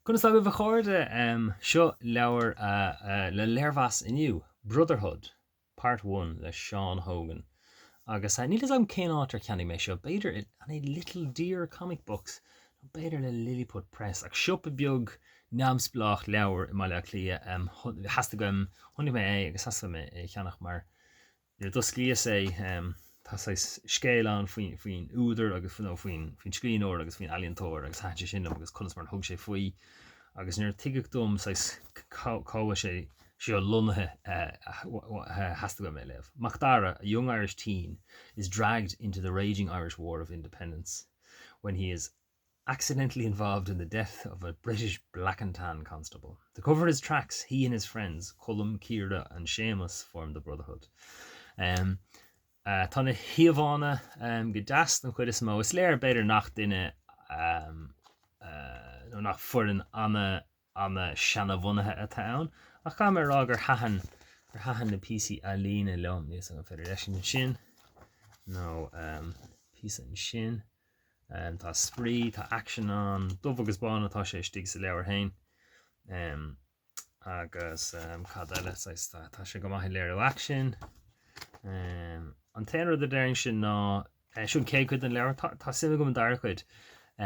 Conas tá agaibh a chairde? Seo leabhar le léirmheas inniu, Brotherhood, Part One le Sean Hogan. Agus níl fhios agam cén áit ar cheannaigh mé seo, b'fhéidir an é Little Deer Comic Books nó b'fhéidir le Lilliput Press, ach siopa beag neamhspleách leabhar i mBaile Átha Cliath. Theastaigh uaim, chonaic mé é agus theastaigh uaim é a cheannach mar Nuair a d'osclaíos é, tá saghas scéal ann faoin údar agus, nó faoin scríbhneoir agus faoin ealaíontóir agus thaitin sé sin liom agus conas mar a thug sé faoi agus nuair a tuigeadh dom saghas cá bhfuil sé seo lonnaithe theastaigh uaim é a léamh. Mac Dara, a young Irish teen, is dragged into the raging Irish War of Independence when he is accidentally involved in the death of a British black and tan constable. To cover his tracks, he and his friends, Colm, Ciara and Séamus, formed the Brotherhood. Um, uh, tá na híomhánna um, go deas den chuid is mó. Is léir b'fhéidir nach duine um, uh, nó nach foireann ana ana seanabhunaithe atá ann, ach caithfidh mé a rá gur thaitin gur thaitin na píosaí ealaíne liom. Níl 'fhios agam an féidir leis ansin nó um, píosa ansin. Um, tá spraoi, tá action ann, dubh agus bán atá sé istigh sa leabhar féin. Um, agus um, cad eile saghas, tá, tá sé go maith ag léiriú action. Um, an t-aon rud a déarfainnse ná eh, seo an chéad chuid den leabhar, tá, tá suim agam an dara cuid.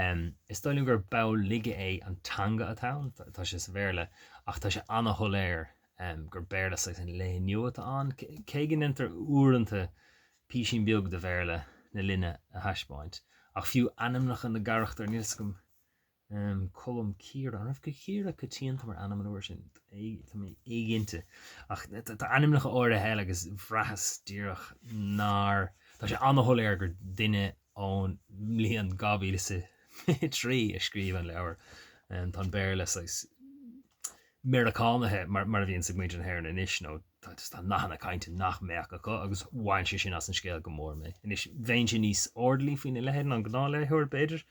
Um, is dóigh liom gur ball laige é an teanga atá ann, tá, tá sé sa Bhéarla, ach tá sé ana-shoiléir um, gur Béarla saghas an lae inniu atá ann, cé go ndéantar uaireanta písín beag de Bhéarla na linne a thaispeáint, ach fiú ainmneacha na gcarachtar, níl 'fhios agam, Colm Ciara, an raibh Ciara coitianta mar ainm an uair sin? Tá mé éiginnte. Ach tá ainmneacha áirithe eile agus bhraitheas díreach nár, tá sé ana-shoiléir gur duine ón mbliain 2003 a scríobh an leabhar. Tá an Béarla saghas Meiriceánaithe mar a bhíonns ag muintir na hÉireann anois nó tá nathanna cainte nach mbeadh acu agus bhain sé sin as an scéal go mór mé. Anois bheinnse níos airdeallaí faoina leithéid ná an gnáthléitheoir b'fhéidir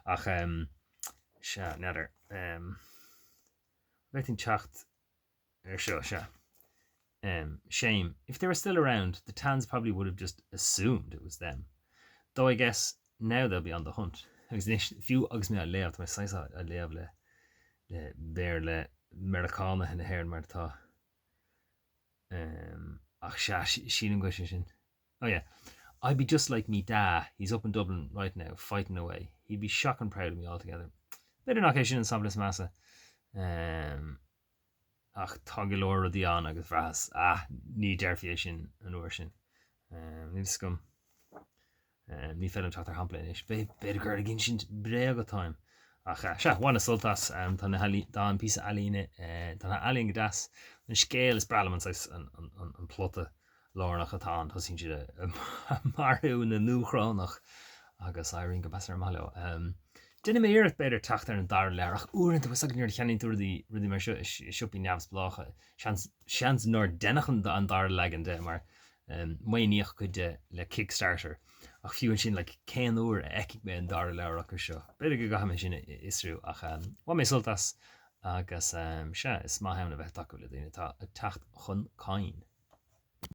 ach sea, n'fheadar. Bhféadfainn teacht ar seo, sea. Shame. If they were still around, the Tans probably would have just assumed it was them. Though I guess now they'll be on the hunt. Agus anois, fiú agus mé á léamh, tá mé saghas á léamh le le Béarla Meiriceánaithe na hÉireann mar atá. Um, ach sea, sílim go bhfuil sé sin. Oh yeah. I'd be just like me da, he's up in Dublin right now, fighting away. He'd be shocking proud of me altogether. B'fhéidir nach é sin an sampla is measa. Um, ach tá go leor rudaí ann agus bhraitheas, ah, ní déarfaí é sin an uair sin. Níl fhios agam. Ní féidir liom teacht ar shampla anois. B'fhéidir gur ag insint bréag atáim. Ach sea, bhaineas sult as. Tá na tá an píosa ealaíne, tá na healaín go deas. An scéal is breá liom an saghas an plota lárnach atá ann. Tosaíonn siad ag marú na nDúchrónach agus éiríonn go measartha maith leo. Déanfaidh mé iarracht b'fhéidir teacht ar an dara leabhar ach uaireanta bhfuil 'fhios agat nuair a cheannaíonn tú rudaí rudaí mar seo i siopaí neamhspleácha seans seans nár deineadh an an dara leagan de mar maoiníodh cuid de le Kickstarter ach fiú ansin like cén uair a fheicfidh mé an dara leabhar acu seo? B'fhéidir go gcaithfidh mé sin a fhiosrú ach bhain mé sult as agus sea is maith ann a bheith ag tacú le daoine atá ag teacht chun cinn.